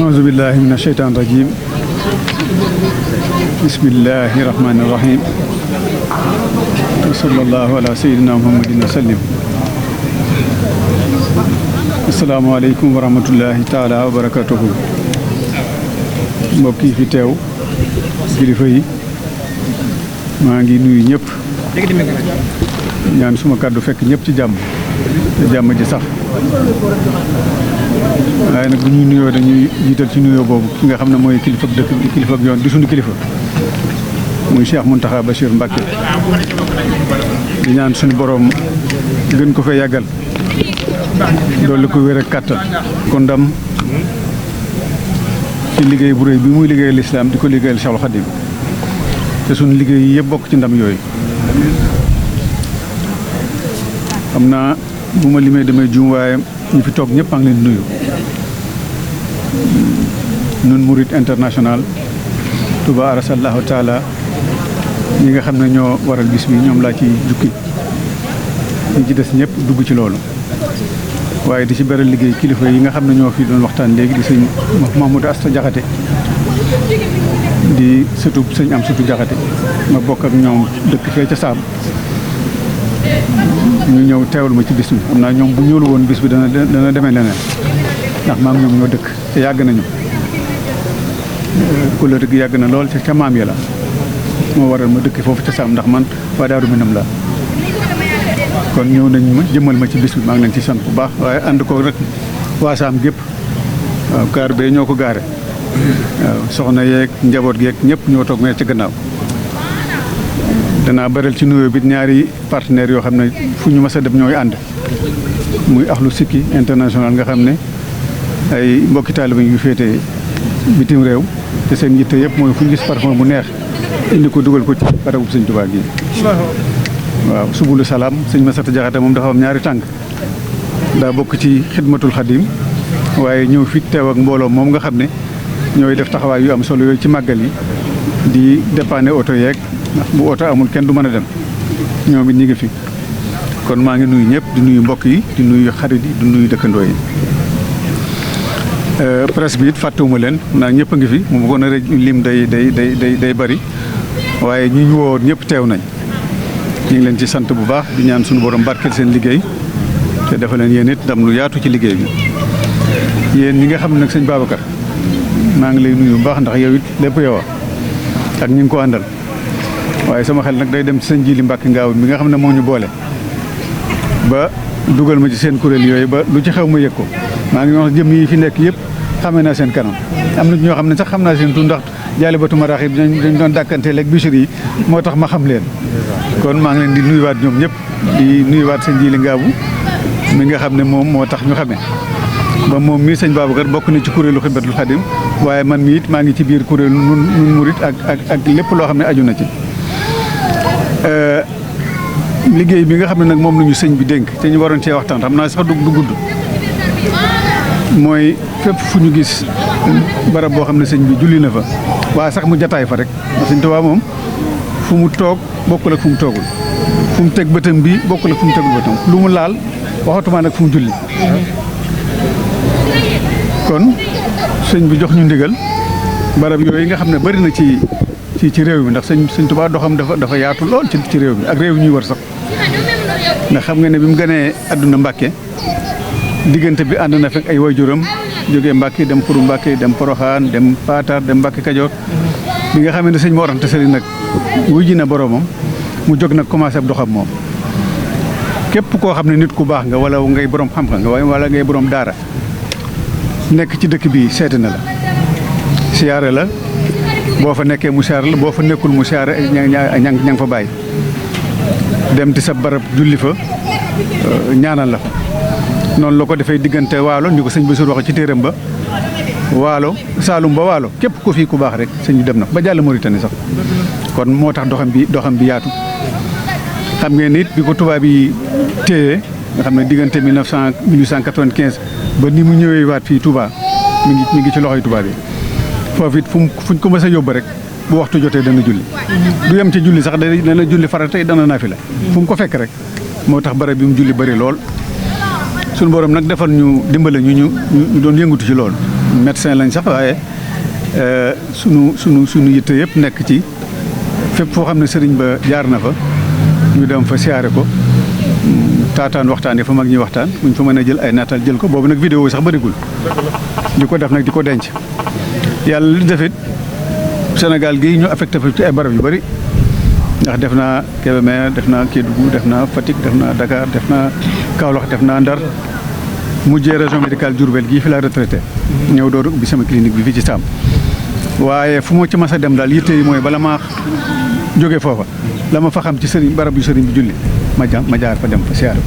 أعوذ بالله من الشيطان الرجيم بسم الله الرحمن الرحيم وصلى الله على سيدنا محمد وسلم السلام عليكم ورحمة الله تعالى وبركاته mbokk yi fi teew kilifa yi maa ngi nuyu ñëpp ñaan suma kàddu fekk ñëpp ci jàmm te jàmm ji sax waaye nag bu ñuy nuyoo dañuy jiital ci nuyoo boobu ki nga xam ne mooy kilifa dëkk bi kilifa yoon di sunu kilifa muy Cheikh Mountakha Bachir Mbacké di ñaan suñu borom gën ko fee yàggal dolli ko wér ak kàttan ko ndam ci liggéey bu rëy bi muy liggéeyal lislaam di ko liggéeyal Cheikhul Khadim te suñu liggéey yi yëpp bokk ci ndam yooyu xam naa bu ma limee damay juum waaye ñu fi toog ñëpp a ngi leen nuyu nun Mouride International Touba arasallahu taala ñi nga xam ne ñoo waral bis bi ñoom laa ci jukki ñi ci des ñëpp dugg ci loolu waaye di ci beral liggéey kilifa yi nga xam ne ñoo fi doon waxtaan léegi di sëñ Mahmoudou Asta Jaxate di sëtu sëñ am sëtu Jaxate ma bokk ak ñoom dëkk fee ca Saam ñu ñëw teewal ma ci bis bi xam naa ñoom bu ñëwul woon bis bi dana demee leneen ndax maam ñoom ñoo dëkk te yàgg nañu kóllëre gi yàgg na lool ca maam ya la moo waral ma dëkk foofu ca Saam ndax man waa Daaru Minam la kon ñëw nañ ma jëmmal ma ci bis bi maa ngi leen ci sant bu baax waaye ànd ko rek waa Saam gépp waaw gaar bee ñoo ko gaare waaw soxna yeeg njaboot geeg ñëpp ñoo toog mee ci gannaaw danaa baral ci nuyoo bi ñaari partenaires yoo xam ne fu ñu mës a dem ñooy ànd muy Axlu Sikki International nga xam ne ay mbokki taaliba yu féete bitim réew te seen yitte yëpp mooy fu ñu gis parfum bu neex indi ko dugal ko ci barabu sëñ Tuubaa gi waaw subulu salaam sëñ Masata Jaxate moom dafa am ñaari tànk daa bokk ci xidmatul xadim waaye ñëw fi teew ak mbooloo moom nga xam ne ñooy def taxawaay yu am solo yooyu ci màggal yi di dépanner oto yeeg ndax bu oto amul kenn du mën a dem ñoom it ñi ngi fi kon maa ngi nuyu ñëpp di nuyu mbokk yi di nuyu xarit yi di nuyu dëkkandoo yi presse bi it fàttewuma leen naa ñëpp a ngi fi mu bëggoon a lim day bari waaye ñi ñu woo ñëpp teew nañ ñu ngi leen ci sant bu baax di ñaan suñu borom barkeel seen liggéey te dafa leen yéen it ndam lu yaatu ci liggéey bi yéen ñi nga xam ne nag sëñ Babacar maa ngi lay nuyu bu baax ndax yow it lépp yow ak ñi ngi ko àndal waaye sama xel nag day dem ci sëñ Jili Mbàkke Ngaaw mi nga xam ne moo ñu boole ba dugal ma ci seen kuréel yooyu ba lu ci xew ma yëg ko maa ngi wax jëm yi fi nekk yëpp xamee naa seen kanam am na ñoo xam ne sax xam naa seen tur ndax jaalibatu maraaxib dañ doon dàkkante leeg Bichri yi moo tax ma xam leen kon maa ngi leen di nuyuwaat ñoom ñëpp di nuyuwaat sëñ Jili Ngaabu mi nga xam ne moom moo tax ñu xamee ba moom mii sëñ Babacar bokk na ci kuréelu Xidmatul Xadim waaye man mii it maa ngi ci biir kuréelu nun murit ak lépp loo xam ne aju na ci liggéey bi nga xam ne nag moom la ñu sëñ bi dénk te ñu waroon cee waxtaan xam naa sax du gudd mooy fépp fu ñu gis barab boo xam ne sëñ bi julli na fa waa sax mu jataay fa rek sëñ Tuubaa moom fu mu toog bokkul ak fu mu toogul fu mu teg bëtam bi bokkul ak fu mu tegul bëtam lu mu laal waxatuma nag fu mu julli kon sëñ bi jox ñu ndigal barab yooyu nga xam ne bari na ci réew mi ndax sëñ Tuubaa doxam dafa yaatu lool ci réew mi ak réew ñuy war sax ndax xam nga ne bi mu gënee àdduna Mbàkke diggante bi ànd na fekk ay waajuram jógee Mbàkke dem Xuru Mbàkke dem Poroxaan dem Paatar dem Mbàkke Kajoor bi nga xam ne sëñ Mor Anta Sali nag wuy ji na boromam mu jóg nag commencé ab doxam moom képp koo xam ne nit ku baax nga wala ngay borom xam-xam nga wala ngay borom daara nekk ci dëkk bi seeti na la siyaare la boo fa nekkee mu siyaare la boo fa nekkul mu siyaare ña nga fa bàyyi dem ti sa barab julli fa ñaanal la fa noonu la ko defee diggante waalo ni ko sëñ Bassirou wax ci téeram ba waalo Saalum ba waalo képp ko fii ku baax rek sëñ bi dem na ba jàll Mauritanie sax kon moo tax doxam bi yaatu xam ngeen nit bi ko tubaab yi téye nga xam ne diggante 1895 ba ni mu ñëwee waat fii Touba mi ngi ci loxoy tubaab yi foofu it fuñ ko mës a yóbbu rek bu waxtu jotee dana julli du yem ci julli sax dana julli farata dana naafila fu mu ko fekk rek moo tax barab bi mu julli bëri lool suñu borom nag defal ñu dimbale ñu doon yëngatu ci loolu médecin lañ sax waaye sunu yitte yëpp nekk ci fépp foo xam ne sëriñ ba jaar na fa ñu dem fa siyaare ko taataan waxtaan yi fa mag ñi waxtaan buñ fa mën a jël ay nataal jël ko boobu nag vidéo yi sax bëriwul di ko def nag di ko denc yàlla li defit Sénégal gii ñu affecté fa ci ay barab yu bëri ndax def naa Kébémer def naa Kédougou def naa Fatick def naa Dakar def naa Kaolack def naa Ndar mujjee région médicale Diourbel gii fi la retraité ñëw door ubbi sama clinique bi fii ci Sam waaye fu ma ci mas a dem daal yitte yi mooy bala maa jóge foofa la ma fa xam ci sëriñ barab yu sëriñ bi julli ma jaar fa dem fa siyaare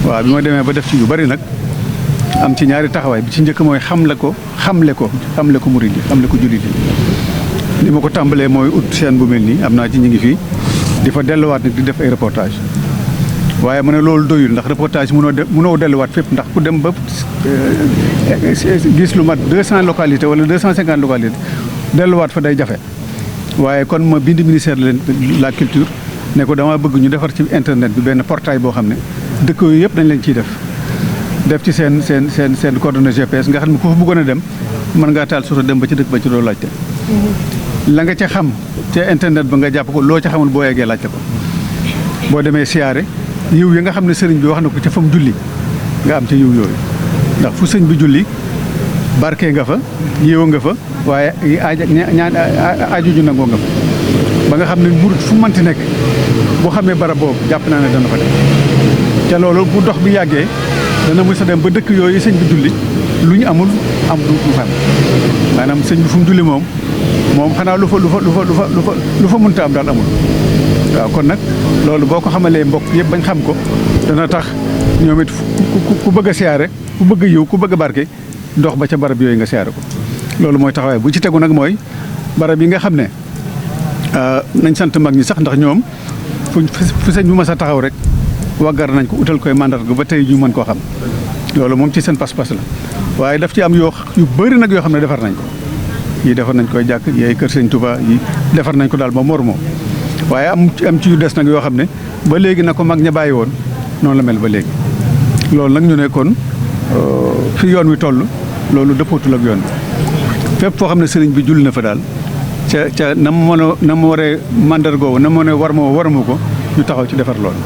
ko waaw bi ma demee ba def ci yu bari nag am ci ñaari taxawaay bi ci njëkk mooy xamle ko murid yi xamle ko jullit yi li ma ko tàmbalee mooy ut chaîne bu mel nii am naa ci ñu ngi fii di fa delluwaat nag di def ay reportage waaye mu ne loolu doyul ndax reportage mënoo delluwaat fépp ndax ku dem ba gis lu mat 200 localités wala 250 localités delluwaat fa day jafe waaye kon ma bind ministère de la culture ne ko dama bëgg ñu defar ci internet bi benn portail boo xam ne dëkk yooyu yëpp dañ leen ciy def ci seen coordonnées GPS nga xam ne ku fa bëggoon a dem mën ngaa taal soto dem ba ci dëkk ba ci doo laajte la nga ca xam ca internet ba nga jàpp ko loo ca xamul boo yeggee laajte ko boo demee siyaare yiw yi nga xam ne sëriñ bi wax na ko ca fa mu julli nga am ca yiw yooyu ndax fu sëñ bi julli barke nga fa yiw nga fa waaye aaju ju nangoo nga fa ba nga xam ne murit fu mënti nekk boo xamee barab boobu jàpp naa ne dana fa dem ca loolu bu dox bi yàggee dana mës a dem ba dëkk yooyu sëñ bi julli lu ñu amul am du fam maanaam sëñ bi fu mu julli moom xanaa lu fa mënta am daal amul waaw kon nag loolu boo ko xamalee mbokk yëpp bañ xam ko dana tax ñoom it ku bëgg a siyaare ku bëgg a yiw ku bëgg a barke dox ba ca barab yooyu nga siyaare ko loolu mooy taxawaay bu ci tegu nag mooy barab yi nga xam ne nañ sant mag ñi sax ndax ñoom fu sëñ bu mas a taxaw rek waggar nañ ko utal koy mandarga ba tey ñu mën koo xam loolu moom ci seen pas-pas la waaye daf ci am yu bëri nag yoo xam ne defar nañ ko yii defar nañ koy jàkk yi ay kër sëñ Touba yi defar nañ ko daal ba mor moom waaye am ci yu des nag yoo xam ne ba léegi na ko mag ña bàyyi woon noonu la mel ba léegi loolu nag ñu ne kon fi yoon wi toll loolu dëppootul ak yoon bi fépp foo xam ne sëriñ bi julli na fa daal ca na mu waree mandargoo na mu ne warma ko ñu taxaw ci defar loolu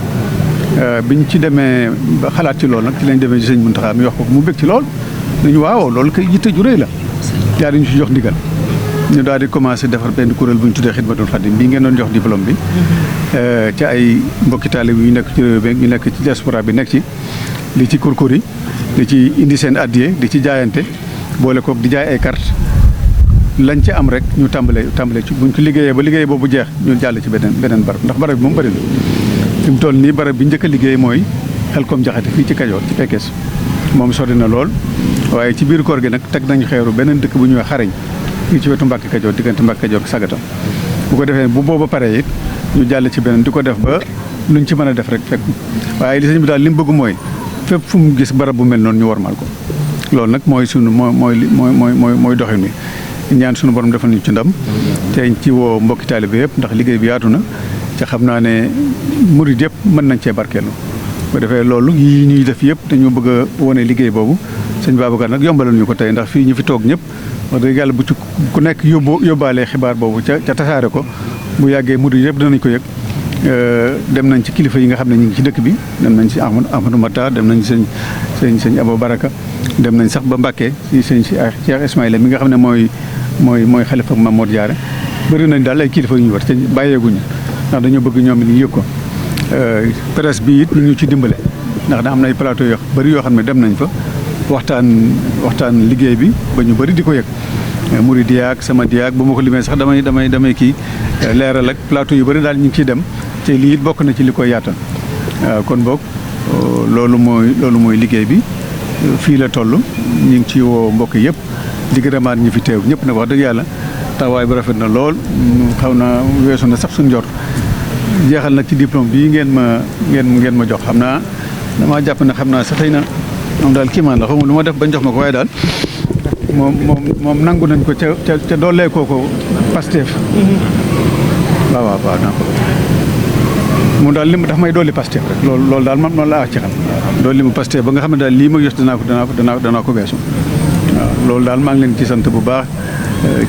biñ ci demee ba xalaat ci loolu nag ci lañ demee ci sëñ Muntaxa mi wax ko mu bëgg ci lool dañu waaw loolu kay yitte ju rëy la yaa dañu ci jox ndigal ñu daal di commencé defar benn kuréel bu ñu tuddee Xidmatul Xadim bii ngeen doon jox diplôme bi ci ay mbokki taalibe yu nekk ci réew mi ñu nekk ci diaspora bi nekk ci li ci kurkuri di ci indi seen addiye di ci jaayante boole ko di jaay ay carte lañ ci am rek ñu tàmbalee ci buñ ko liggéeyee ba liggéey boobu jeex ñu jàll ci beneen barab ndax barab bi moom bëri na fi mu toll nii barab bi njëkk a liggéey mooy Xelkom Jaxate fii ci Kajoor ci Pekes moom sori na lool waaye ci biir koor gi nag teg nañu xeeru beneen dëkk bu ñuy wax Xarañ fii ci wetu Mbàkke Kajoor diggante Mbàkke Kajoor Sagata bu ko defee bu booba paree it ñu jàll ci beneen di ko def ba luñ ci mën a def rek fekk waaye li sëñ bi daal li mu bëgg mooy fépp fu mu gis barab bu mel noonu ñu wormaal ko loolu nag mooy sunu mooy doxin wi ñaan sunu borom defal ñu ci ndam te ci woo mbokki taalibe yëpp ndax liggéey bi yaatu na ca xam naa ne murid yëpp mën nañ cee barkeelu bu defee loolu yii ñuy def yëpp dañoo bëgg a wane liggéey boobu sëñ Babacar nag yombalal ñu ko tey ndax fii ñu fi toog ñëpp wax dëgg yàlla bu ci ku nekk yóbbaalee xibaar boobu ca tasaare ko bu yàggee murid yëpp danañ ko yëg dem nañ ci kilifa yi nga xam ne ñu ngi ci dëkk bi dem nañ ci Ahmadou Matar dem nañ ci sëñ Abou Baraka dem nañ sax ba Mbàkke ci sëñ Cheikh Ismaïla mi nga xam ne mooy xalifa Mamour Diarra bëri nañ daal ay kilifa yu ñu war te bàyyeeguñu ndax dañoo bëgg ñoom ñu yëg ko presse bi it ñu ci dimbale ndax da am na ay plateau yoo bëri yoo xam ne dem nañ fa waxtaan liggéey bi ba ñu bëri di ko yëg muri diyaag sama diyaag ba ma ko limee sax damay kii leeral ak plateau yu bëri daal ñu ngi ciy dem te lii it bokk na ci li koy yaatal kon boog loolu mooy liggéey bi fii la toll ñu ngi ci woo mbokk yëpp di gërëmaat ñi fi teew ñëpp nag wax dëgg yàlla taxawaay bi rafet na lool xaw na weesu na sax suñ njort jeexal nag ci diplôme bii ngeen ma jox xam naa damaa jàpp ne xam naa sax xëy na moom daal kii maan la xaw ma lu ma def bañ jox ma ko waaye daal moom nangu nañ ko ca doolee kooko Pastef waaw naa ko moom daal daf may dolli Pastef rek loolu daal man noonu laa wax ci xam dolli mu Pastef ba nga xam ne daal lii ma yos danaa ko weesu waaw loolu daal maa ngi leen ci sant bu baax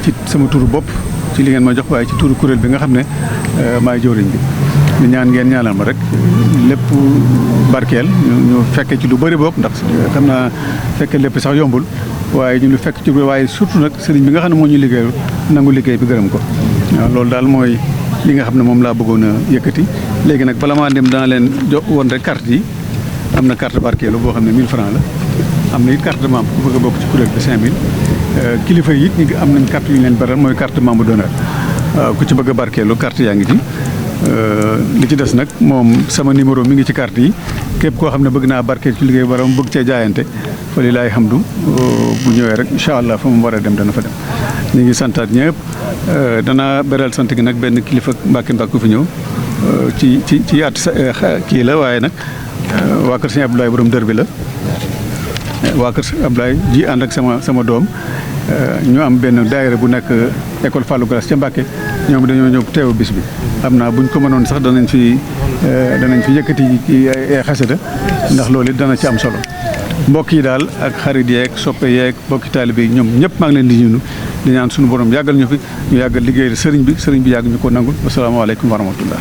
ci sama turu bopp ci li ngeen ma jox waaye ci turu kuréel bi nga xam ne maay jëwriñ bi di ñaan ngeen ñaanal ma rek lépp barkeel ñu fekke ci lu bëri bopp ndax xam naa fekke lépp sax yombul waaye ñu lu fekk ci waaye surtout nag sëriñ bi nga xam ne moo ñu liggéey nangu liggéey bi gërëm ko waaw loolu daal mooy li nga xam ne moom laa bëggoon a yëkkati léegi nag bala maa dem dana leen jox woon rek carte yi am na carte barkeelu boo xam ne 1000 francs la am na it carte de membre ku bëgg a bokk ci kuréel bi 5000 kilifa yi it ñu am nañ carte yu ñu leen beral mooy carte membre d'honneur waaw ku ci bëgg a barkeelu carte yaa ngi ci li ci des nag moom sama numéro mi ngi ci carte yi képp koo xam ne bëgg naa barkeel ci liggéey baram bëgg cee jaayante fa lilaay hamdu bu ñëwee rek incha allah fa mu war a dem dana fa dem ñu ngi santaat ñëpp dana beral sant gi nag benn kilifa Mbàkke Mbàkke fi ñëw ci at kii la waaye nag waa kër Sëñ Abdoulaye borom dër bi la waa kër Sëñ Abdoulaye ji ànd ak sama doom ñu am benn daayira bu nekk école Fallou Glass ca Mbàkke ñoom dañoo ñëw teew bis bi xam naa buñ ko mënoon sax danañ fi yëkkati ci ay xasida ndax loolu it dana ci am solo mbokk yi daal ak xarit yeeg soppe yeeg mbokki taalibe yi ñoom ñëpp maa ngi leen di ñunu di ñaan suñu borom yàggal ñu fi ñu yàggal liggéey sëriñ bi yàgg ñu ko nangul wasalaamaaleykum wa rahmatullah